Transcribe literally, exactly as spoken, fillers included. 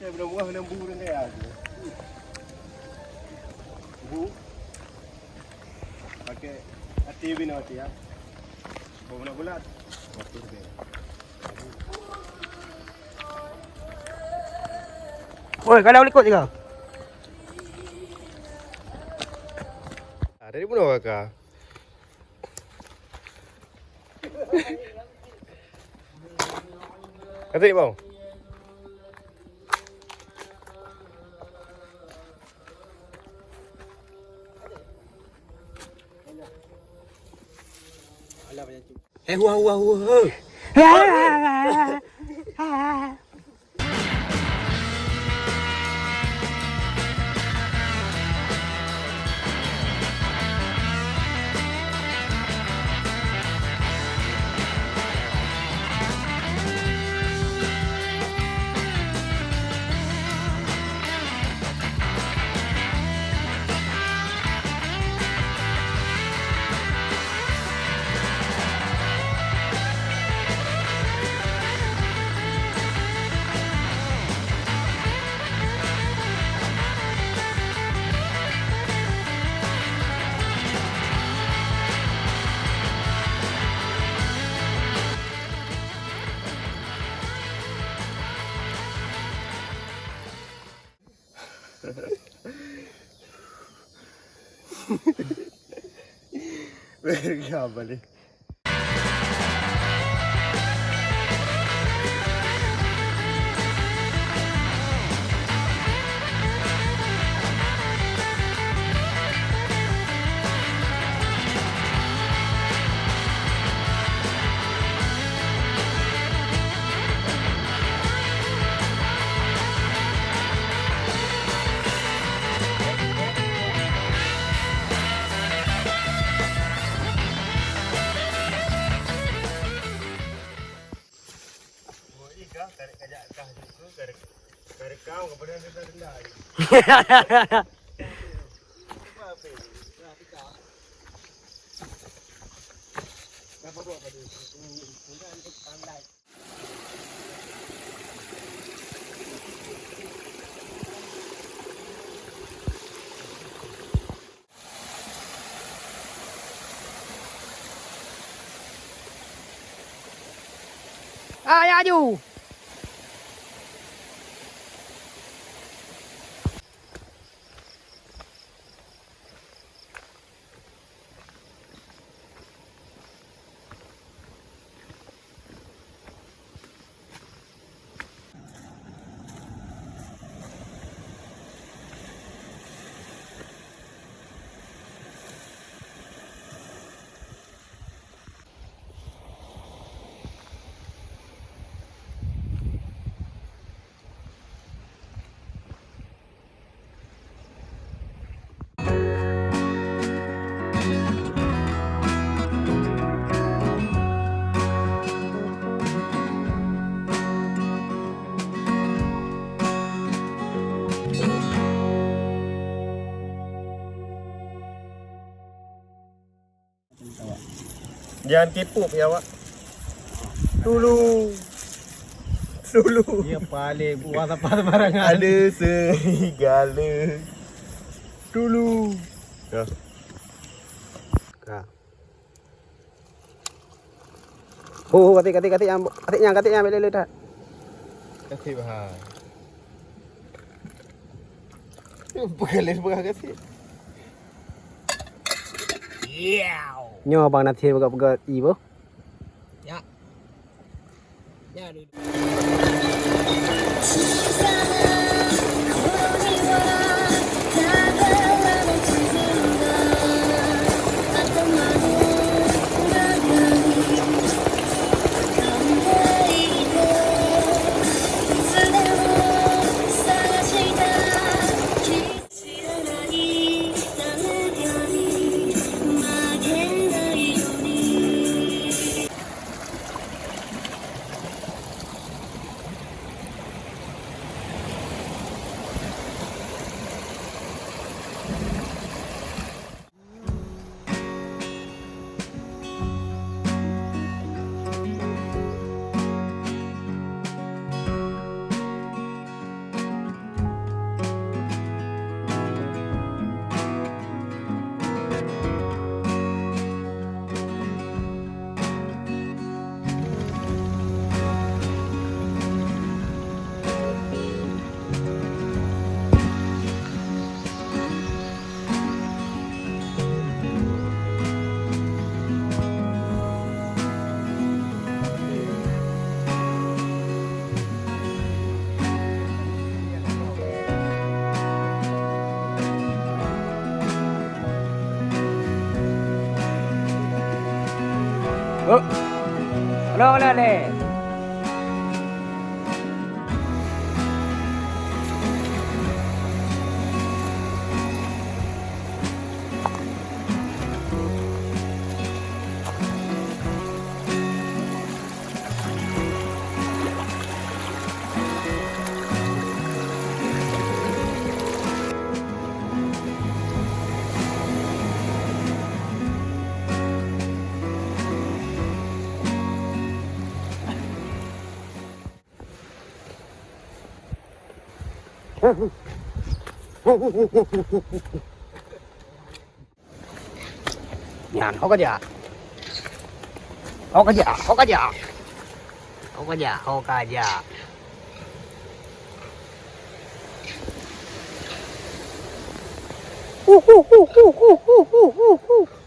Saya belum buah, belum bu, belum kaya. Bu. Pakai hati bina hati ya. Bawa bulat-bulat. Woi, kalau likot juga. Ah, dari mana kakak? Ketik, bang. Hei, hua, hua, hua, hua. Bergabali. Ah, ya aju. Jangan tipu ya, Wak. Dulu. Dulu. Dia paling buah sampah sembarangan. Ada serigala. Dulu. Ya. Ka. Oh, katik, katik, katik yang, katik yang, katik yang, bila letak. Katik bah. Bukan lepas katik. Nyoe Bang Nathir peugöt-peugöt ie boh. Ya. Ya, dulu. Oh. Halo, halo, halo. Nyan, ho ka jak. Ho ka jak, ho ka jak. Ho ka jak, ho ka jak. Hu, hu, hu.